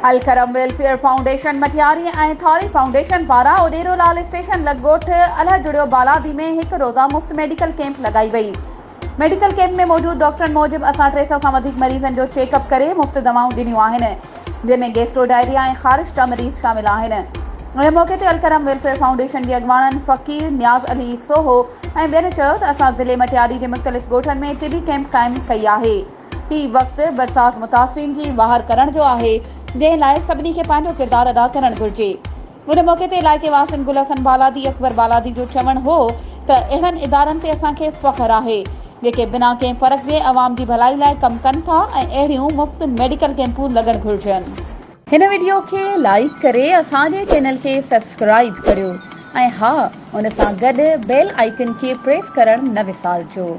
Alkaram welfare foundation Matiari ۽ Thari foundation پاران اڏيرو لال station لڳ ڳوٺ الهه جڙيو بالادي ۾ هڪ روزه مفت ميڊيڪل ڪئمپ لڳائي وئي. ميڊيڪل ڪئمپ ۾ موجود ڊاڪٽرن موجب اسان 300 کان وڌيڪ مريضن جو چيڪ اپ ڪري مفت دوائون ڏنيون آهن جنهن ۾ گيسٽرو ڊائريا ۽ خارش جا مريض شامل آهن. ان موقعي تي الڪرم ويلفيئر فائونڊيشن جي اڳواڻن فقير نياز علي سوهو ۽ ٻين چيو ته اسان ضلعي مٽياري جي مختلف ڳوٺن ۾ طبي ڪئمپ قائم ڪئي آهي. هي وقت برسات متاثرين جي واهر ڪرڻ جو آهي، جنهن لاء سڀني کي پنهنجو ڪردار ادا ڪرڻ گهرجي. ان موقعي تي علائقي واسين گل حسن بالادي، اڪبر بالادي جو چوڻ هو ته اهڙن ادارن تي اسان کي فخر آهي، جيڪي بنا ڪنهن فرق جي عوام جي ڀلائي لاء ڪم ڪن ٿا ۽ اهڙيون مفت ميڊيڪل ڪئمپون لڳڻ گهرجن. هن وڊيو کي لائيڪ ڪري اسان جي چينل کي سبسڪرائيب ڪريو ۽ ها ان سان گڏ بيل آئيڪن کي پريس ڪرڻ نه وسارجو.